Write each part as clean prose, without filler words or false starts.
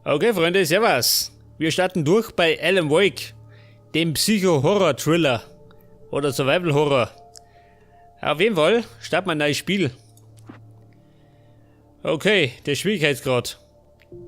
Okay, Freunde, servus. Wir starten durch bei Alan Wake, dem Psycho-Horror-Thriller oder Survival-Horror. Auf jeden Fall starten wir ein neues Spiel. Okay, der Schwierigkeitsgrad.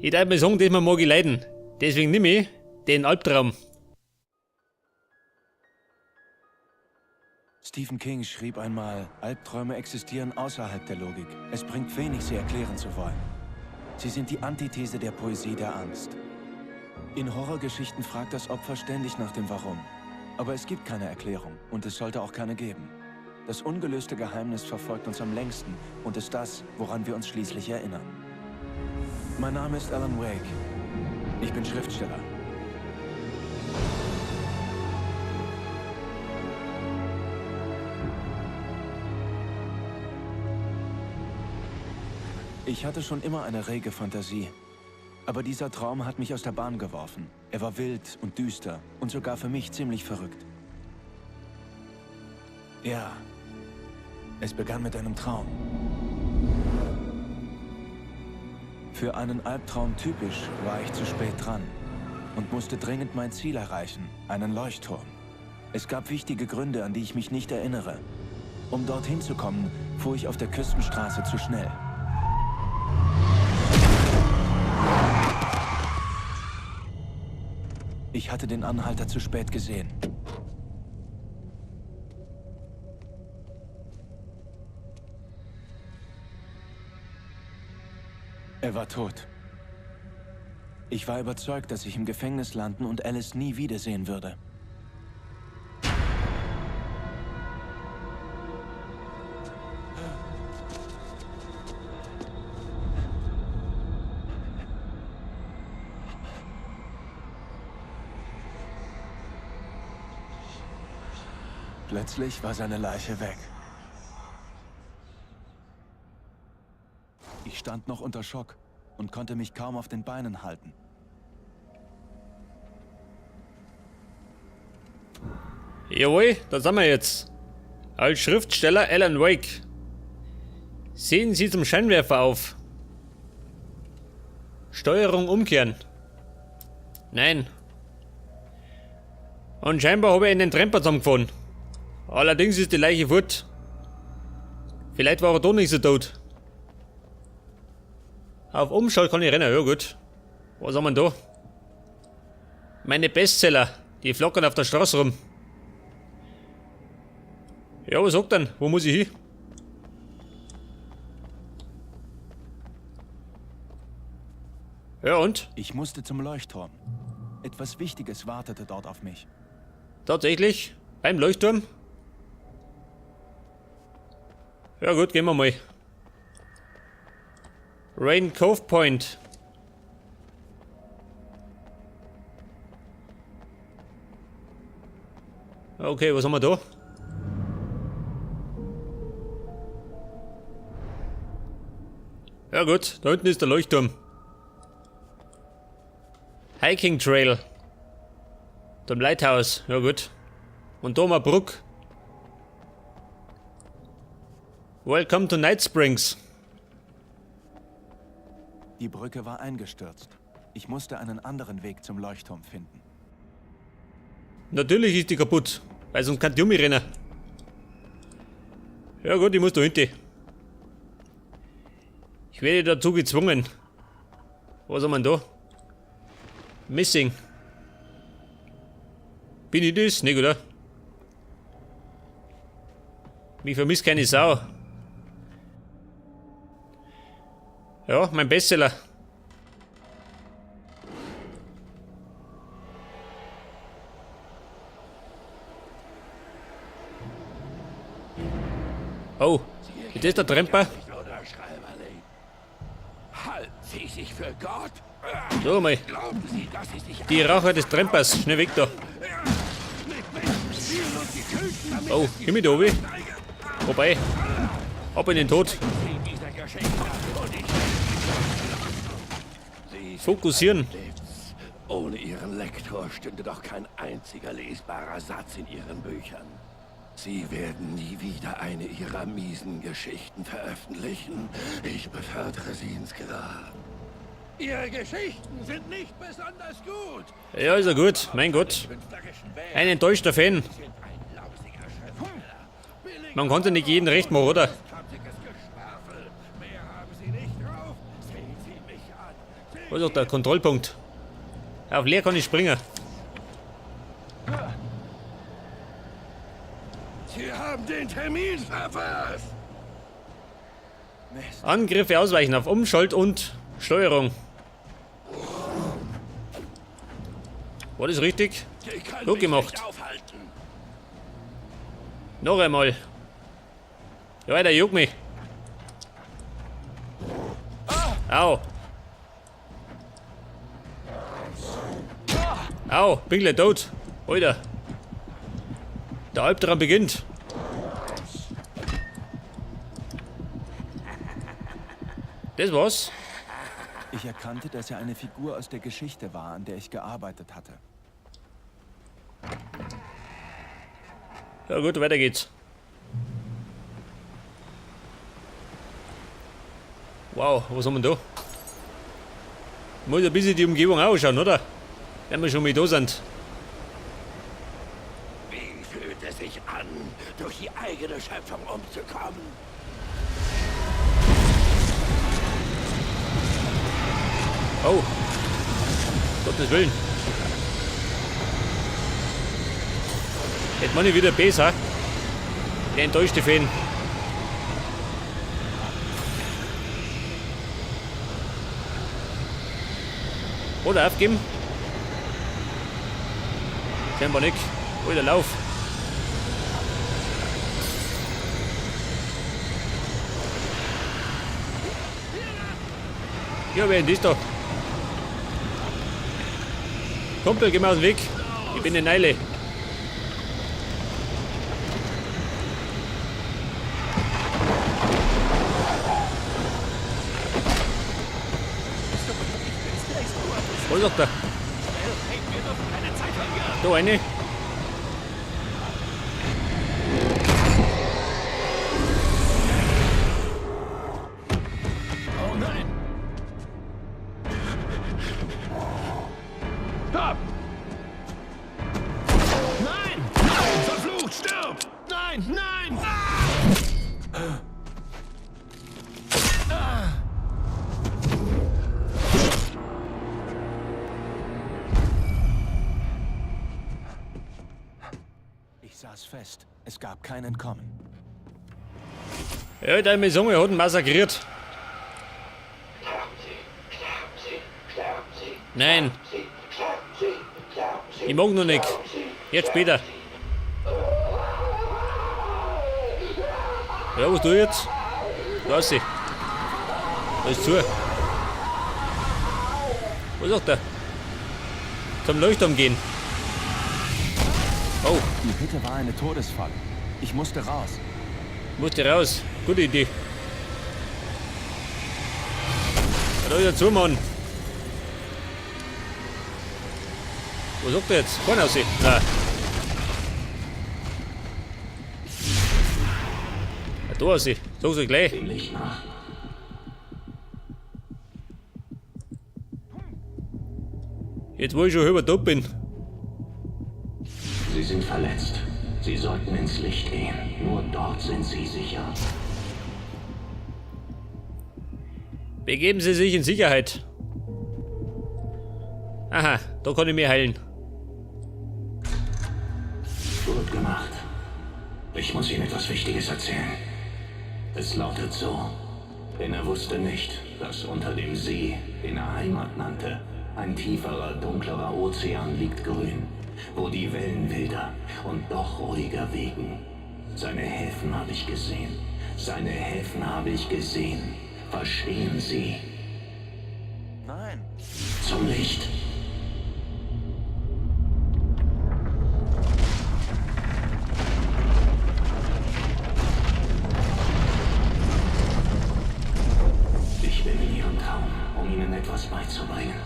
Ich darf mir sagen, diesmal mag ich leiden. Deswegen nehme ich den Albtraum. Stephen King schrieb einmal, Albträume existieren außerhalb der Logik. Es bringt wenig, sie erklären zu wollen. Sie sind die Antithese der Poesie der Angst. In Horrorgeschichten fragt das Opfer ständig nach dem Warum. Aber es gibt keine Erklärung und es sollte auch keine geben. Das ungelöste Geheimnis verfolgt uns am längsten und ist das, woran wir uns schließlich erinnern. Mein Name ist Alan Wake. Ich bin Schriftsteller. Ich hatte schon immer eine rege Fantasie. Aber dieser Traum hat mich aus der Bahn geworfen. Er war wild und düster und sogar für mich ziemlich verrückt. Ja, es begann mit einem Traum. Für einen Albtraum typisch war ich zu spät dran und musste dringend mein Ziel erreichen, einen Leuchtturm. Es gab wichtige Gründe, an die ich mich nicht erinnere. Um dorthin zu kommen, fuhr ich auf der Küstenstraße zu schnell. Ich hatte den Anhalter zu spät gesehen. Er war tot. Ich war überzeugt, dass ich im Gefängnis landen und Alice nie wiedersehen würde. Plötzlich war seine Leiche weg. Ich stand noch unter Schock und konnte mich kaum auf den Beinen halten. Jawohl, da sind wir jetzt. Als Schriftsteller Alan Wake. Sehen Sie zum Scheinwerfer auf. Steuerung umkehren. Nein. Und scheinbar habe ich einen Tramper zusammengefahren. Allerdings ist die Leiche fort. Vielleicht war er doch nicht so tot. Auf Umschalt kann ich rennen, ja gut. Was haben wir denn da? Meine Bestseller, die flackern auf der Straße rum. Ja, was sagt denn? Wo muss ich hin? Ja und? Ich musste zum Leuchtturm. Etwas Wichtiges wartete dort auf mich. Tatsächlich? Beim Leuchtturm? Ja gut, gehen wir mal. Rain Cove Point. Okay, was haben wir da? Ja gut, da hinten ist der Leuchtturm. Hiking Trail. Zum Lighthouse, ja gut. Und da haben wir Brücke. Welcome to Night Springs. Die Brücke war eingestürzt. Ich musste einen anderen Weg zum Leuchtturm finden. Natürlich ist die kaputt, weil sonst kann die um mich rennen. Ja gut, ich muss da hinten. Ich werde dazu gezwungen. Was haben wir denn da? Missing. Bin ich das? Nicht, oder? Mich vermisst keine Sau. Ja, mein Bestseller. Oh, ist das der Tramper? Halten Sie sich für Gott? So mal. Glauben Sie, dass Sie sich Die Raucher des Trampers, schnell weg da. Oh, komm mit oben. Wobei, ab in den Tod. Fokussieren. Ohne Ihren Lektor stünde doch kein einziger lesbarer Satz in Ihren Büchern. Sie werden nie wieder eine Ihrer miesen Geschichten veröffentlichen. Ich befördere Sie ins Grab. Ihre Geschichten sind nicht besonders gut. Ja, ist ja gut. Mein Gott. Ein enttäuschter Fan. Man konnte nicht jeden recht machen, oder? Wo ist auch der Kontrollpunkt? Auf leer kann ich springen. Sie haben den Termin verpasst. Angriffe ausweichen auf Umschalt und Steuerung. War das richtig? Gut gemacht. Noch einmal. Ja, weiter, juck mich. Au. Au, bin gleich tot. Alter. Der Albtraum beginnt. Das war's. Ich erkannte, dass er eine Figur aus der Geschichte war, an der ich gearbeitet hatte. Ja gut, weiter geht's. Wow, was haben wir da? Muss ein bisschen die Umgebung auch anschauen, oder? Wenn wir schon mal da sind. Wie fühlt es sich an, durch die eigene Schöpfung umzukommen? Oh, Gottes Willen. Hätte man nicht wieder besser. Der enttäuschte Fan. Oder aufgeben. Scheinbar nicht. Alter, lauf. Ja, wer ist das da? Kumpel, geh mal aus dem Weg. Ich bin in Eile. Was sagt er? Da eine. Oh nein! Stopp! Nein! Nein! Verflucht! Stirb! Nein! Nein! Ah! Ich saß fest. Es gab kein Entkommen. Ja, deine Zunge hat ihn massakriert. Sterben Sie! Sterben Sie! Sterben Sie! Nein. Sie! Sterben Sie! Sterben Sie! Ich mag noch nicht. Jetzt später. Ja, was tu ich jetzt? Da ist sie. Da ist zu. Was sagt er? Zum Leuchtturm gehen. Oh. Die Hütte war eine Todesfalle. Ich musste raus. Musste raus. Gute Idee. Da ist er zu, Mann. Wo sagt er jetzt? Vorne aussehen. Nein. Ja, da aussehen. Sag's euch gleich. Dem Licht nach. Jetzt, wo ich schon über tot bin. Sie sind verletzt. Sie sollten ins Licht gehen. Nur dort sind Sie sicher. Begeben Sie sich in Sicherheit. Aha, da kann ich mich heilen. Gut gemacht. Ich muss Ihnen etwas Wichtiges erzählen. Es lautet so. Denn er wusste nicht, dass unter dem See, den er Heimat nannte, ein tieferer, dunklerer Ozean liegt grün, wo die Wellen wilder und doch ruhiger wegen. Seine Häfen habe ich gesehen. Seine Häfen habe ich gesehen. Verstehen Sie? Nein. Zum Licht. Ich bin in Ihrem Traum, um Ihnen etwas beizubringen.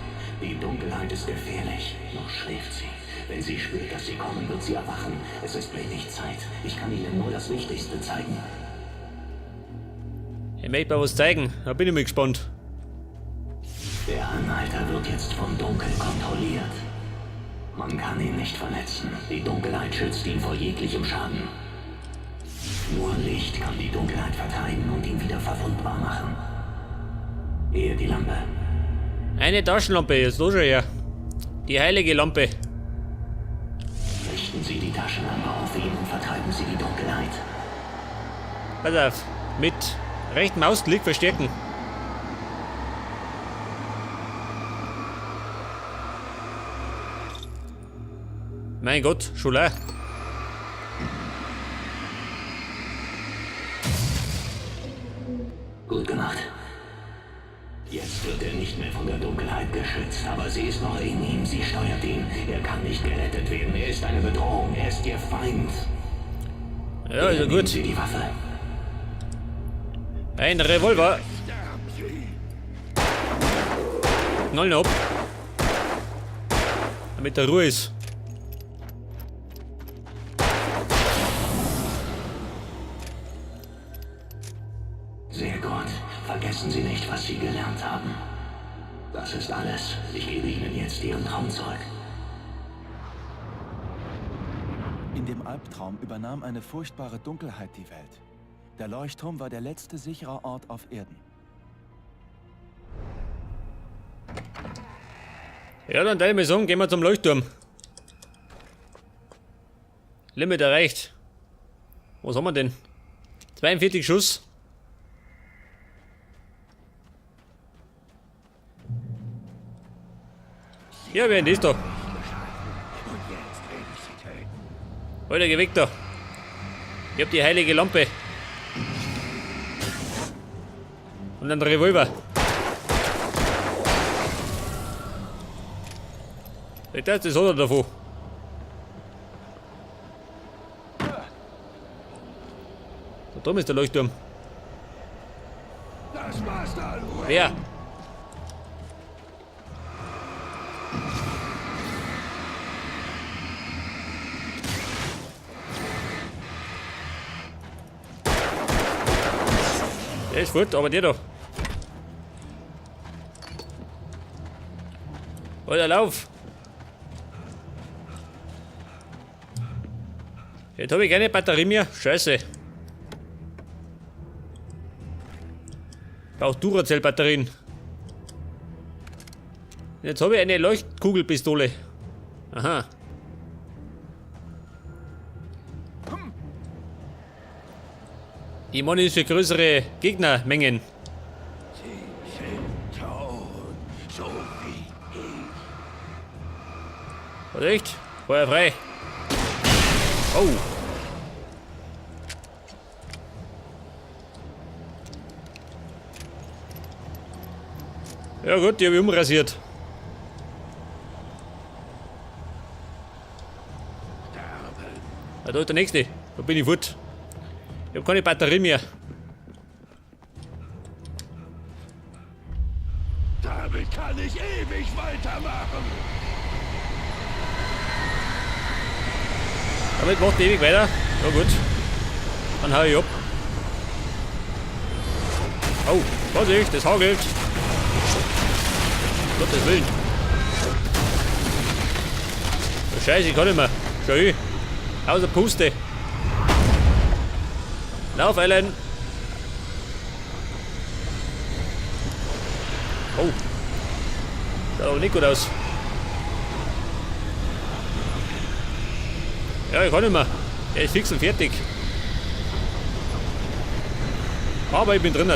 Die Dunkelheit ist gefährlich. Noch schläft sie. Wenn sie spürt, dass Sie kommen, wird sie erwachen. Es ist wenig Zeit. Ich kann Ihnen nur das Wichtigste zeigen. Ich möchte mal was zeigen. Da bin ich mal gespannt. Der Anhalter wird jetzt vom Dunkel kontrolliert. Man kann ihn nicht verletzen. Die Dunkelheit schützt ihn vor jeglichem Schaden. Nur Licht kann die Dunkelheit vertreiben und ihn wieder verwundbar machen. Ehe die Lampe. Eine Taschenlampe, jetzt los schon her. Die heilige Lampe. Richten Sie die Taschenlampe auf ihn und vertreiben Sie die Dunkelheit. Pass auf, mit rechten Mausklick verstärken. Mein Gott, schon leer. Gut gemacht. Jetzt wird er nicht mehr von der Dunkelheit geschützt, aber sie ist noch in ihm. Sie steuert ihn. Er kann nicht gerettet werden. Er ist eine Bedrohung. Er ist Ihr Feind. Ja, ist ja gut. Sie die Waffe. Ein Revolver. Knallen ab. Damit der Ruhe ist. Sehr gut. Vergessen Sie nicht, was Sie gelernt haben. Das ist alles. Ich gebe Ihnen jetzt Ihren Traum zurück. In dem Albtraum übernahm eine furchtbare Dunkelheit die Welt. Der Leuchtturm war der letzte sichere Ort auf Erden. Ja, dann teile ich mal sagen, gehen wir zum Leuchtturm. Limit erreicht. Was haben wir denn? 42 Schuss. Ja, wer ist das da? Alter, geh weg da. Ich hab die heilige Lampe. Und einen Revolver. Das ist er davon. Da drüben ist der Leuchtturm. Das war's dann. Wer? Der ist fort, aber der da. Alter, lauf! Jetzt hab ich keine Batterie mehr. Scheiße. Brauch Duracell-Batterien. Jetzt hab ich eine Leuchtkugelpistole. Aha. Die Money ist für größere Gegnermengen. Sie sind tot, so wie ich. Was echt? Feuer frei. Oh. Ja gut, die hab ich umrasiert. Ah, da ist der nächste. Da bin ich fort. Ich hab keine Batterie mehr. Damit kann ich ewig weitermachen. Damit macht ewig weiter. Ja gut. Dann hau ich ab. Oh, Vorsicht, das hagelt. Um Gottes Willen. Oh, Scheiße, ich kann nicht mehr. Schau ich. Außer Puste. Lauf, Alan. Oh. Schaut aber nicht gut aus. Ja, ich kann nicht mehr. Er ist fix und fertig. Aber ich bin drin.